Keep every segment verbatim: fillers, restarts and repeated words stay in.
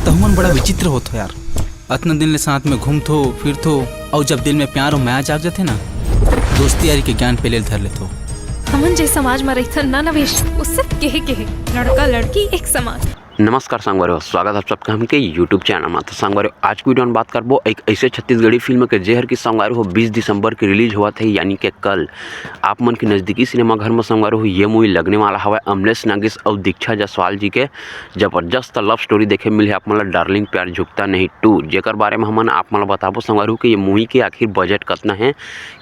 तहमन बड़ा विचित्र होत हो यार। अतना दिन ले साथ में घूमथो, फिरथो, अउ जब दिल में प्यार अउ मया जाग जाथे ना, दोस्ती यारी के ज्ञान पेले ल धर लेथो। हमन जे समाज म रहिथन ना नवेश, वो सिर्फ केहे केहे, लड़का लड़की एक समान। नमस्कार संगवारी हो, स्वागत है आप सबका हमके YouTube चैनल में। तो संगवारी हो, आज की वीडियो में बात करबो एक ऐसे छत्तीसगढ़ी फिल्म के, जेहर की संगवारी हो बीस दिसंबर की रिलीज होवत हे, यानी कि कल आप मन के नजदीकी सिनेमा घर में संगवारी हो ये मूवी लगने वाला हवय अमलेश नागेश अउ दीक्षा जायसवाल जी के। जबरदस्त लव स्टोरी देखे मिलही आप मन ला, डार्लिंग प्यार झुकता नहीं टू, जेकर बारे में हमन आप मन ला बताबो संगवारी हो कि ये मूवी के आखिर बजट कतना हे,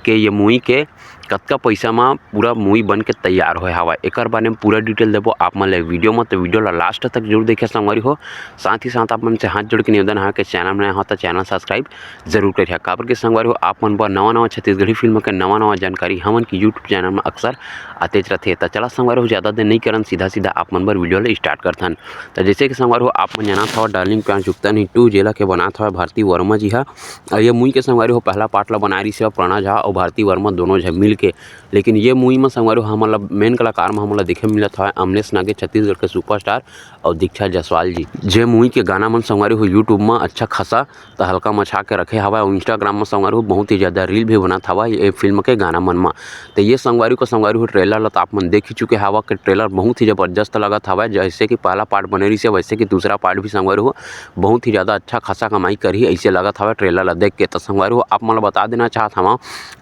कि ये मूवी के कतका पैसा म पूरा मूवी बन के तैयार होए हवय, एकर बारे में पूरा डिटेल देबो आप मन ला वीडियो में। तो वीडियो ला लास्ट तक जरूर देखे संगवारी हो। साथ ही साथ आप मन से हाथ जोड़ के निवेदन है कि चैनल में नया हो तो चैनल सब्सक्राइब जरूर करिहा, काबर के संगवारी हो आप मन बर नवा नवा छत्तीसगढ़ी फिल्म के नवा नवा जानकारी हमन के YouTube चैनल में अक्सर आतेच रथे। तो चला संगवारी हो, ज़्यादा देर नहीं करन, सीधा सीधा आप मन बर वीडियो ला स्टार्ट करथन। तो जैसे कि संगवारी हो आप मन जानत हवा, डार्लिंग प्यार झुकता नहीं टू, जेला के बनात हवा भारती वर्मा जी हा। अउ ये मूवी के संगवारी हो पहला पार्ट ला बनाए रहिस हे प्रणव झा अउ भारती वर्मा दोनों झन मिल के। लेकिन ये मूवी में संगवारी हो हमन ला मेन कलाकार में हमन ला देखे मिलत हवय अमलेश नागेश, छत्तीसगढ़ के सुपरस्टार, अउ दीक्षा जायसवाल जी, जे मूवी के गाना मन संगवारी हो YouTube में अच्छा खासा तहलका मचा के रखे हवय अउ Instagram में संगवारी हो बहुत ही ज़्यादा रील भी बनत हवय ये फिल्म के गाना मन में। तो ये संगवारी हो, संगवारी हो ट्रेलर ला तो आप मन देख ही चुके हवा कि ट्रेलर बहुत ही जबरदस्त लगत हवय। जैसे कि पहला पार्ट बने रहिस हे, वैसे कि दूसरा पार्ट भी संगवारी हो बहुत ही ज़्यादा अच्छा खासा कमाई करही, ऐसे लगत हवय ट्रेलर ला देख के। तो संगवारी हो आप मन ला बता देना चाहत हवं,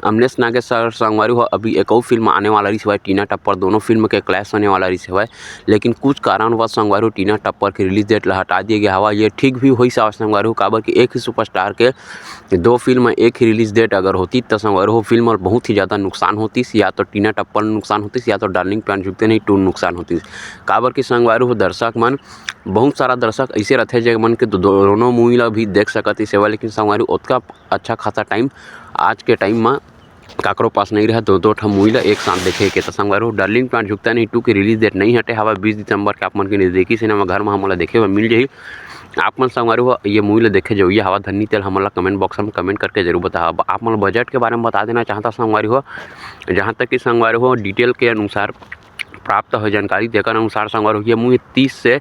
अमलेश नागेश सर संगवारी हो अभी एक अउ फिल्म आने वाला रहिस हवय टीना टप्पर, दोनों फिल्म के क्लैश होने वाला रहिस हवय, लेकिन कुछ कारणवश संगवारी हो टीना टप्पर के रिलीज डेट ला हटा दिए गया हवय। ये ठीक भी होइस हवय संगवारी हो, काबर कि एक ही सुपरस्टार के दो फिल्म एक ही रिलीज डेट अगर होती तो संगवारी हो फिल्म ला बहुत ही ज़्यादा नुकसान होतिस, या तो टीना टप्पर ला नुकसान होतिस या तो डार्लिंग प्यार झुकता नहीं टू ला नुकसान होतिस। काबर कि संगवारी हो दर्शक मन, बहुत सारा दर्शक ऐसे रथे जे मन के दो-, दोनों मूवी ला भी देख सकत हे सेवा, लेकिन संगवारी हो ओतका अच्छा खासा टाइम आज के टाइम में काकरो पास नहीं रहा दो दो ठा मूवी ला एक साथ देखे के। तो संगवारी हो डार्लिंग प्यार झुकता नहीं टू के रिलीज डेट नहीं हटे हवा, बीस दिसंबर के आप मन के नजदीकी सिनेमा घर में हमन ला देखे बर मिल जाही। आप मन संगवारी हो ये मूवी ला देखे जरूर हवा धन्नी तेल हमन ला कमेंट बॉक्स में कमेंट करके जरूर बताहा। आप मन बजट के बारे में बता देना चाहता संगवारी हो, जहाँ तक कि संगवारी हो डिटेल के अनुसार प्राप्त हो जानकारी, जेकर अनुसार संगवारी हो ये मूवी तीस से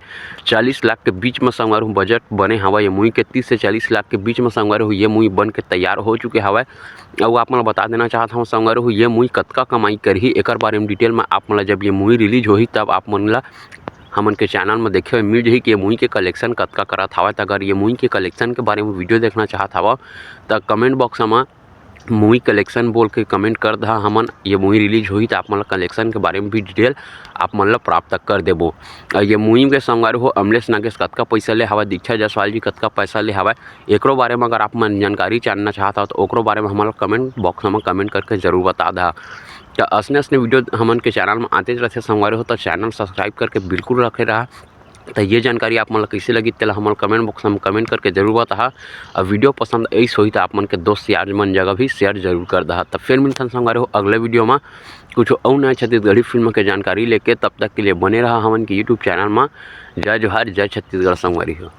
चालीस लाख के बीच में संगवारी हो बजट बने हवा। ये मूवी के तीस से चालीस लाख के बीच में संगवारी हो ये मूवी बन के तैयार हो चुके हवय। अउ आप मन ला बता देना चाहत हवं संगवारी हो ये मूवी कतका कमाई करही, एकर बारे में डिटेल में आप मन ला जब ये मूवी रिलीज होही तब आप मन ला हमन के चैनल में देखे बर मिल जाही कि ये मूवी के कलेक्शन कतका करत हवय। त अगर ये मूवी के कलेक्शन के बारे में वीडियो देखना चाहत हवव त कमेंट बॉक्स में मूवी कलेक्शन बोल के कमेंट कर दहा, हमन ये मूवी रिलीज होही त आप मन ला कलेक्शन के बारे में भी डिटेल आप मन ला प्राप्त कर देबो। अउ ये मूवी के संगवारी हो अमलेश नागेश कतका पैसा ले हवय, दीक्षा जायसवाल जी कतका पैसा ले हवय, एकरो बारे में अगर आप मन जानकारी जानना चाहत हव तो ओकरो बारे में हमन ला कमेंट बॉक्स में कमेंट करके जरूर बता दहा। त असने असने वीडियो हमन के चैनल में आतेच रथे संगवारी हो, तो चैनल सब्सक्राइब करके बिल्कुल रखे रहा। तो ये जानकारी आप मन ला कइसे लगी तेला हमन कमेंट बॉक्स में कमेंट करके जरूर बताहा। अउ वीडियो पसंद आइस होही तो आप मन के दोस्त यार मन जगह भी शेयर जरूर कर दहा। तो फिर मिलथन संगवारी हो अगले वीडियो में कुछ अउ नया छत्तीसगढ़ी फिल्म के जानकारी लेके। तब तक के लिए बने रहा हमन के YouTube चैनल में। जय जोहार, जय छत्तीसगढ़ संगवारी हो।